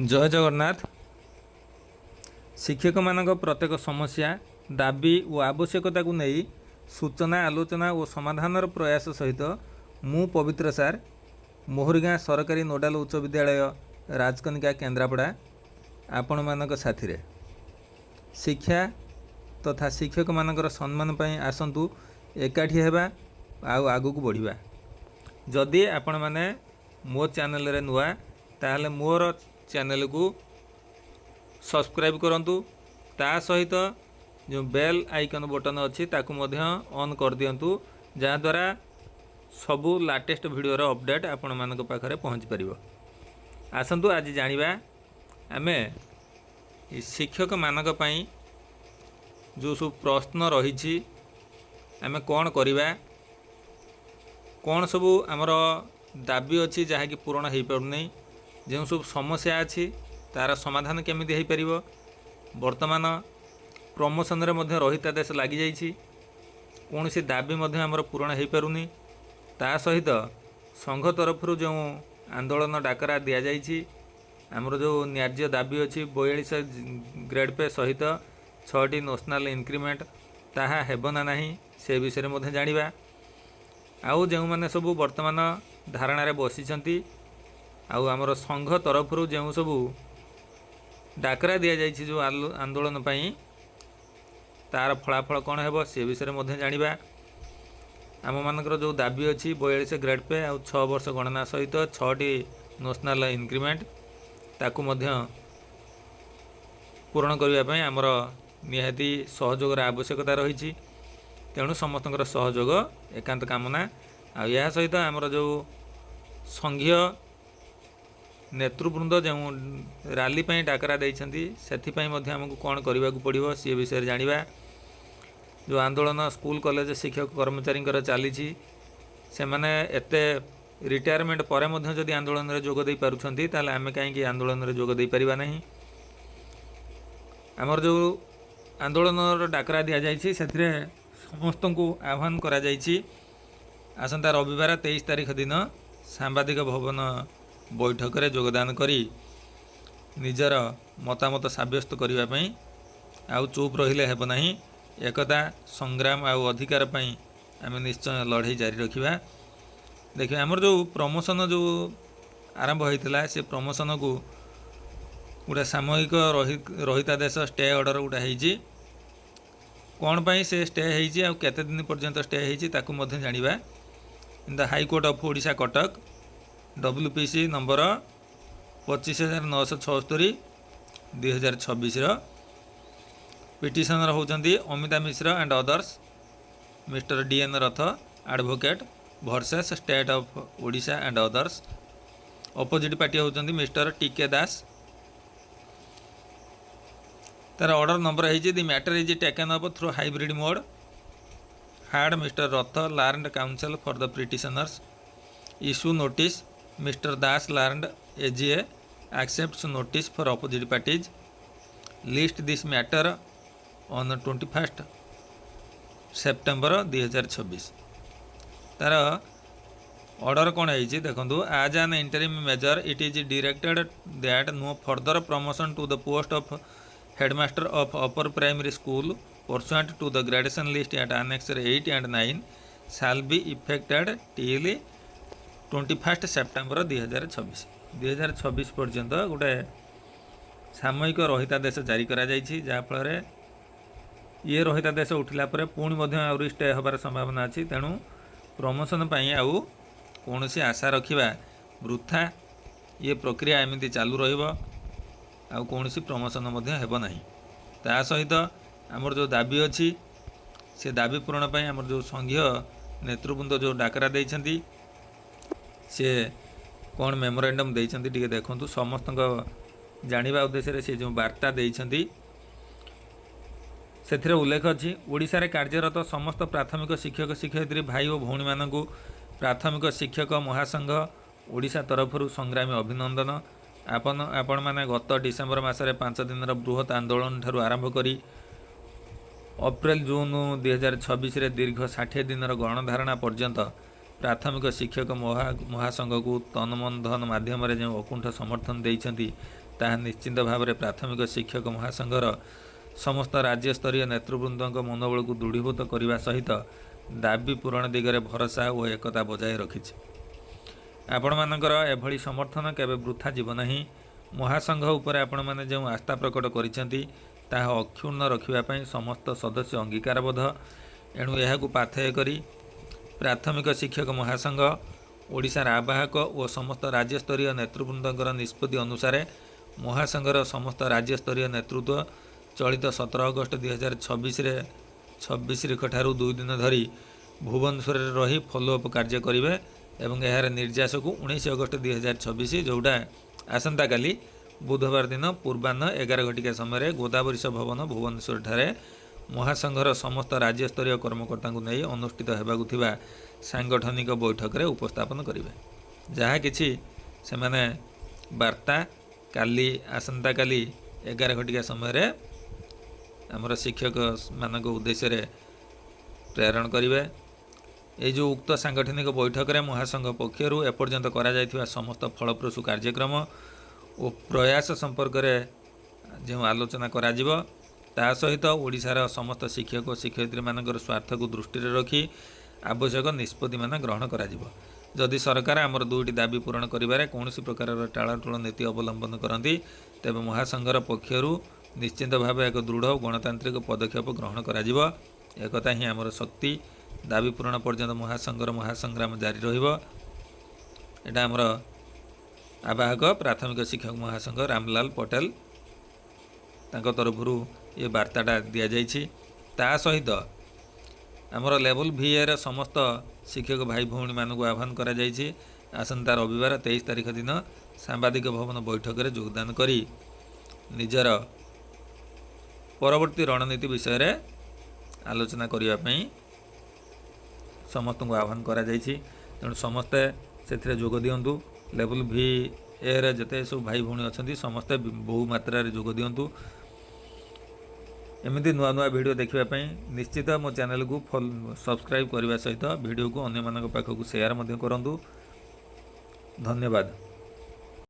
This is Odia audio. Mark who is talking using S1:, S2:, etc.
S1: ଜୟ ଜଗନ୍ନାଥ। ଶିକ୍ଷକମାନଙ୍କ ପ୍ରତ୍ୟେକ ସମସ୍ୟା, ଦାବି ଓ ଆବଶ୍ୟକତାକୁ ନେଇ ସୂଚନା, ଆଲୋଚନା ଓ ସମାଧାନର ପ୍ରୟାସ ସହିତ ମୁଁ ପବିତ୍ର ସାର୍, ମୋହରିଗାଁ ସରକାରୀ ନୋଡ଼ାଲ ଉଚ୍ଚ ବିଦ୍ୟାଳୟ, ରାଜକନିକା, କେନ୍ଦ୍ରାପଡ଼ା, ଆପଣମାନଙ୍କ ସାଥିରେ। ଶିକ୍ଷା ତଥା ଶିକ୍ଷକମାନଙ୍କର ସମ୍ମାନ ପାଇଁ ଆସନ୍ତୁ ଏକାଠି ହେବା ଆଉ ଆଗକୁ ବଢ଼ିବା। ଯଦି ଆପଣମାନେ ମୋ ଚ୍ୟାନେଲରେ ନୂଆ, ତାହେଲେ ମୋର ଚ୍ୟାନେଲକୁ ସବସ୍କ୍ରାଇବ୍ କରନ୍ତୁ। ତା ସହିତ ଯେଉଁ ବେଲ୍ ଆଇକନ୍ ବଟନ୍ ଅଛି, ତାକୁ ମଧ୍ୟ ଅନ୍ କରିଦିଅନ୍ତୁ, ଯାହାଦ୍ୱାରା ସବୁ ଲାଟେଷ୍ଟ ଭିଡ଼ିଓର ଅପଡ଼େଟ୍ ଆପଣମାନଙ୍କ ପାଖରେ ପହଞ୍ଚିପାରିବ। ଆସନ୍ତୁ ଆଜି ଜାଣିବା ଆମେ ଏ ଶିକ୍ଷକମାନଙ୍କ ପାଇଁ ଯେଉଁ ସବୁ ପ୍ରଶ୍ନ ରହିଛି, ଆମେ କ'ଣ କରିବା, କ'ଣ ସବୁ ଆମର ଦାବି ଅଛି ଯାହାକି ପୂରଣ ହୋଇପାରୁନାହିଁ, ଯେଉଁ ସବୁ ସମସ୍ୟା ଅଛି ତା'ର ସମାଧାନ କେମିତି ହୋଇପାରିବ। ବର୍ତ୍ତମାନ ପ୍ରମୋସନରେ ମଧ୍ୟ ରହିତାଦେଶ ଲାଗିଯାଇଛି, କୌଣସି ଦାବି ମଧ୍ୟ ଆମର ପୂରଣ ହୋଇପାରୁନି। ତା ସହିତ ସଂଘ ତରଫରୁ ଯେଉଁ ଆନ୍ଦୋଳନ ଡାକରା ଦିଆଯାଇଛି, ଆମର ଯେଉଁ ନ୍ୟାଯ୍ୟ ଦାବି ଅଛି 42 ଗ୍ରେଡ଼୍ ପେ ସହିତ ଛଅଟି ନୋସନାଲ୍ ଇନକ୍ରିମେଣ୍ଟ, ତାହା ହେବ ନା ନାହିଁ ସେ ବିଷୟରେ ମଧ୍ୟ ଜାଣିବା। ଆଉ ଯେଉଁମାନେ ସବୁ ବର୍ତ୍ତମାନ ଧାରଣାରେ ବସିଛନ୍ତି ଆଉ ଆମର ସଂଘ ତରଫରୁ ଯେଉଁ ସବୁ ଡାକରା ଦିଆଯାଇଛି ଯେଉଁ ଆନ୍ଦୋଳନ ପାଇଁ, ତା'ର ଫଳାଫଳ କ'ଣ ହେବ ସେ ବିଷୟରେ ମଧ୍ୟ ଜାଣିବା। ଆମମାନଙ୍କର ଯେଉଁ ଦାବି ଅଛି 42 ଗ୍ରେଡ଼୍ ପେ ଆଉ 6 ବର୍ଷ ଗଣନା ସହିତ ଛଅଟି ନୋସନାଲ୍ ଇନକ୍ରିମେଣ୍ଟ, ତାକୁ ମଧ୍ୟ ପୂରଣ କରିବା ପାଇଁ ଆମର ନିହାତି ସହଯୋଗର ଆବଶ୍ୟକତା ରହିଛି। ତେଣୁ ସମସ୍ତଙ୍କର ସହଯୋଗ ଏକାନ୍ତ କାମନା। ଆଉ ଏହା ସହିତ ଆମର ଯେଉଁ ସଂଘୀୟ ନେତୃବୃନ୍ଦ ଯେଉଁ ରାଲି ପାଇଁ ଡାକରା ଦେଇଛନ୍ତି, ସେଥିପାଇଁ ମଧ୍ୟ ଆମକୁ କ'ଣ କରିବାକୁ ପଡ଼ିବ ସେ ବିଷୟରେ ଜାଣିବା। ଯେଉଁ ଆନ୍ଦୋଳନ ସ୍କୁଲ କଲେଜ ଶିକ୍ଷକ କର୍ମଚାରୀଙ୍କର ଚାଲିଛି, ସେମାନେ ଏତେ ରିଟାୟାରମେଣ୍ଟ ପରେ ମଧ୍ୟ ଯଦି ଆନ୍ଦୋଳନରେ ଯୋଗ ଦେଇପାରୁଛନ୍ତି, ତାହେଲେ ଆମେ କାହିଁକି ଆନ୍ଦୋଳନରେ ଯୋଗ ଦେଇପାରିବା ନାହିଁ? ଆମର ଯେଉଁ ଆନ୍ଦୋଳନର ଡାକରା ଦିଆଯାଇଛି, ସେଥିରେ ସମସ୍ତଙ୍କୁ ଆହ୍ୱାନ କରାଯାଇଛି ଆସନ୍ତା ରବିବାର 23 ତାରିଖ ଦିନ ସାମ୍ବାଦିକ ଭବନ ବୈଠକରେ ଯୋଗଦାନ କରି ନିଜର ମତାମତ ସାବ୍ୟସ୍ତ କରିବା ପାଇଁ। ଆଉ ଚୁପ୍ ରହିଲେ ହେବ ନାହିଁ। ଏକତା, ସଂଗ୍ରାମ ଆଉ ଅଧିକାର ପାଇଁ ଆମେ ନିଶ୍ଚୟ ଲଢ଼େଇ ଜାରି ରଖିବା। ଦେଖିବା, ଆମର ଯେଉଁ ପ୍ରମୋସନ୍ ଯେଉଁ ଆରମ୍ଭ ହୋଇଥିଲା, ସେ ପ୍ରମୋସନକୁ ଗୋଟେ ସାମୟିକ ରହିତାଦେଶ, ଷ୍ଟେ ଅର୍ଡ଼ର ଗୋଟେ ହେଇଛି। କ'ଣ ପାଇଁ ସେ ଷ୍ଟେ ହେଇଛି ଆଉ କେତେ ଦିନ ପର୍ଯ୍ୟନ୍ତ ଷ୍ଟେ ହେଇଛି, ତାକୁ ମଧ୍ୟ ଜାଣିବା। In the High Court of Odisha, Cuttack, WPC number 25976 2026ର ପିଟିସନର ହେଉଛନ୍ତି Amita Mishra and others, Mister D N Rath, Advocate, versus State of Odisha and others. Opposite party ହେଉଛନ୍ତି ମିଷ୍ଟର ଟି କେ ଦାସ। ତାର ଅର୍ଡ଼ର ନମ୍ବର ହେଇଛି, the matter is taken up through hybrid mode. Heard Mister Rath, learned counsel for the petitioners. Issue notice. Mister Das, learned AGA, accepts notice for opposite parties. List this matter on 21st September 2026. ତାର ଅର୍ଡ଼ର କ'ଣ ହେଇଛି ଦେଖନ୍ତୁ। As an interim measure, it is directed that no further promotion to the post of headmaster of upper primary school pursuant to the gradation list at annexure 8 and 9 shall be effected till 21st September 2026. 2026 ପର୍ଯ୍ୟନ୍ତ ଗୋଟେ ସାମୟିକ ରହିତାଦେଶ ଜାରି କରାଯାଇଛି, ଯାହାଫଳରେ ଇଏ ରହିତାଦେଶ ଉଠିଲା ପରେ ପୁଣି ମଧ୍ୟ ଆହୁରି ଷ୍ଟେ ହେବାର ସମ୍ଭାବନା ଅଛି। ତେଣୁ ପ୍ରମୋସନ୍ ପାଇଁ ଆଉ କୌଣସି ଆଶା ରଖିବା ବୃଥା। ଇଏ ପ୍ରକ୍ରିୟା ଏମିତି ଚାଲୁ ରହିବ ଆଉ କୌଣସି ପ୍ରମୋସନ୍ ମଧ୍ୟ ହେବ ନାହିଁ। ତା ସହିତ ଆମର ଯେଉଁ ଦାବି ଅଛି, ସେ ଦାବି ପୂରଣ ପାଇଁ ଆମର ଯେଉଁ ସଂଘୀୟ ନେତୃବୃନ୍ଦ ଯେଉଁ ଡାକରା ଦେଇଛନ୍ତି, ସେ କ'ଣ ମେମୋରାଣ୍ଡମ୍ ଦେଇଛନ୍ତି ଟିକେ ଦେଖନ୍ତୁ। ସମସ୍ତଙ୍କ ଜାଣିବା ଉଦ୍ଦେଶ୍ୟରେ ସେ ଯେଉଁ ବାର୍ତ୍ତା ଦେଇଛନ୍ତି, ସେଥିରେ ଉଲ୍ଲେଖ ଅଛି, ଓଡ଼ିଶାରେ କାର୍ଯ୍ୟରତ ସମସ୍ତ ପ୍ରାଥମିକ ଶିକ୍ଷକ ଶିକ୍ଷୟିତ୍ରୀ ଭାଇ ଓ ଭଉଣୀମାନଙ୍କୁ ପ୍ରାଥମିକ ଶିକ୍ଷକ ମହାସଂଘ ଓଡ଼ିଶା ତରଫରୁ ସଂଗ୍ରାମୀ ଅଭିନନ୍ଦନ। ଆପଣମାନେ ଗତ ଡିସେମ୍ବର ମାସରେ 5 ଦିନର ବୃହତ୍ ଆନ୍ଦୋଳନ ଠାରୁ ଆରମ୍ଭ କରି ଅପ୍ରିଲ ଜୁନ୍ 2026ରେ ଦୀର୍ଘ 60 ଦିନର ଗଣଧାରଣା ପର୍ଯ୍ୟନ୍ତ ପ୍ରାଥମିକ ଶିକ୍ଷକ ମହାସଂଘକୁ ତନ ମନ ଧନ ମାଧ୍ୟମରେ ଯେଉଁ ଅକୁଣ୍ଠ ସମର୍ଥନ ଦେଇଛନ୍ତି, ତାହା ନିଶ୍ଚିତ ଭାବରେ ପ୍ରାଥମିକ ଶିକ୍ଷକ ମହାସଂଘର ସମସ୍ତ ରାଜ୍ୟସ୍ତରୀୟ ନେତୃବୃନ୍ଦଙ୍କ ମନୋବଳକୁ ଦୃଢ଼ୀଭୂତ କରିବା ସହିତ ଦାବି ପୂରଣ ଦିଗରେ ଭରସା ଓ ଏକତା ବଜାୟ ରଖିଛି। ଆପଣମାନଙ୍କର ଏଭଳି ସମର୍ଥନ କେବେ ବୃଥା ଯିବ ନାହିଁ। ମହାସଂଘ ଉପରେ ଆପଣମାନେ ଯେଉଁ ଆସ୍ଥା ପ୍ରକଟ କରିଛନ୍ତି, ତାହା ଅକ୍ଷୁଣ୍ଣ ରଖିବା ପାଇଁ ସମସ୍ତ ସଦସ୍ୟ ଅଙ୍ଗୀକାରବଦ୍ଧ। ଏଣୁ ଏହାକୁ ପାଥେୟ କରି ପ୍ରାଥମିକ ଶିକ୍ଷକ ମହାସଂଘ ଓଡ଼ିଶାର ଆବାହକ ଓ ସମସ୍ତ ରାଜ୍ୟସ୍ତରୀୟ ନେତୃବୃନ୍ଦଙ୍କର ନିଷ୍ପତ୍ତି ଅନୁସାରେ ମହାସଂଘର ସମସ୍ତ ରାଜ୍ୟସ୍ତରୀୟ ନେତୃତ୍ୱ ଚଳିତ 17 ଅଗଷ୍ଟ 2026ରେ 26 ତାରିଖ ଠାରୁ 2 ଦିନ ଧରି ଭୁବନେଶ୍ୱରରେ ରହି ଫଲୋଅପ୍ କାର୍ଯ୍ୟ କରିବେ ଏବଂ ଏହାର ନିର୍ଯାସକୁ 19 ଅଗଷ୍ଟ 2026, ଯେଉଁଟା ଆସନ୍ତାକାଲି ବୁଧବାର ଦିନ ପୂର୍ବାହ୍ନ 11 ଘଟିକା ସମୟରେ ଗୋଦାବରୀଶ ଭବନ, ଭୁବନେଶ୍ୱରଠାରେ ମହାସଂଘର ସମସ୍ତ ରାଜ୍ୟସ୍ତରୀୟ କର୍ମକର୍ତ୍ତାଙ୍କୁ ନେଇ ଅନୁଷ୍ଠିତ ହେବାକୁ ଥିବା ସାଙ୍ଗଠନିକ ବୈଠକରେ ଉପସ୍ଥାପନ କରିବେ। ଯାହା କିଛି ସେମାନେ ବାର୍ତ୍ତା କାଲି, ଆସନ୍ତାକାଲି 11 ଘଟିକା ସମୟରେ ଆମର ଶିକ୍ଷକମାନଙ୍କ ଉଦ୍ଦେଶ୍ୟରେ ପ୍ରେରଣ କରିବେ। ଏଇ ଯେଉଁ ଉକ୍ତ ସାଙ୍ଗଠନିକ ବୈଠକରେ ମହାସଂଘ ପକ୍ଷରୁ ଏପର୍ଯ୍ୟନ୍ତ କରାଯାଇଥିବା ସମସ୍ତ ଫଳପ୍ରସୂ କାର୍ଯ୍ୟକ୍ରମ ଓ ପ୍ରୟାସ ସମ୍ପର୍କରେ ଯେଉଁ ଆଲୋଚନା କରାଯିବ, ତା ସହିତ ଓଡ଼ିଶାର ସମସ୍ତ ଶିକ୍ଷକ ଓ ଶିକ୍ଷୟିତ୍ରୀମାନଙ୍କର ସ୍ୱାର୍ଥକୁ ଦୃଷ୍ଟିରେ ରଖି ଆବଶ୍ୟକ ନିଷ୍ପତ୍ତିମାନ ଗ୍ରହଣ କରାଯିବ। ଯଦି ସରକାର ଆମର ଦୁଇଟି ଦାବି ପୂରଣ କରିବାରେ କୌଣସି ପ୍ରକାରର ଟାଳଟୁଳ ନୀତି ଅବଲମ୍ବନ କରନ୍ତି, ତେବେ ମହାସଂଘର ପକ୍ଷରୁ ନିଶ୍ଚିତ ଭାବେ ଏକ ଦୃଢ଼ ଓ ଗଣତାନ୍ତ୍ରିକ ପଦକ୍ଷେପ ଗ୍ରହଣ କରାଯିବ। ଏକତା ହିଁ ଆମର ଶକ୍ତି। ଦାବି ପୂରଣ ପର୍ଯ୍ୟନ୍ତ ମହାସଂଘର ମହାସଂଗ୍ରାମ ଜାରି ରହିବ। ଏଇଟା ଆମର ଆବାହକ, ପ୍ରାଥମିକ ଶିକ୍ଷକ ମହାସଂଘ, ରାମଲାଲ ପଟେଲ, ତାଙ୍କ ତରଫରୁ ଏ ବାର୍ତ୍ତାଟା ଦିଆଯାଇଛି। ତା ସହିତ ଆମର ଲେଭେଲ୍ ଭିଏର ସମସ୍ତ ଶିକ୍ଷକ ଭାଇ ଭଉଣୀମାନଙ୍କୁ ଆହ୍ୱାନ କରାଯାଇଛି, ଆସନ୍ତା ରବିବାର 23 ତାରିଖ ଦିନ ସାମ୍ବାଦିକ ଭବନ ବୈଠକରେ ଯୋଗଦାନ କରି ନିଜର ପରବର୍ତ୍ତୀ ରଣନୀତି ବିଷୟରେ ଆଲୋଚନା କରିବା ପାଇଁ ସମସ୍ତଙ୍କୁ ଆହ୍ୱାନ କରାଯାଇଛି। ତେଣୁ ସମସ୍ତେ ସେଥିରେ ଯୋଗ ଦିଅନ୍ତୁ। ଲେଭେଲ୍ ଭି ଏରେ ଯେତେ ସବୁ ଭାଇ ଭଉଣୀ ଅଛନ୍ତି, ସମସ୍ତେ ବହୁ ମାତ୍ରାରେ ଯୋଗ ଦିଅନ୍ତୁ। ଏମିତି ନୂଆ ନୂଆ ଭିଡ଼ିଓ ଦେଖିବା ପାଇଁ ନିଶ୍ଚିତ ମୋ ଚ୍ୟାନେଲକୁ ସବସ୍କ୍ରାଇବ୍ କରିବା ସହିତ ଭିଡ଼ିଓକୁ ଅନ୍ୟମାନଙ୍କ ପାଖକୁ ସେୟାର ମଧ୍ୟ କରନ୍ତୁ। ଧନ୍ୟବାଦ।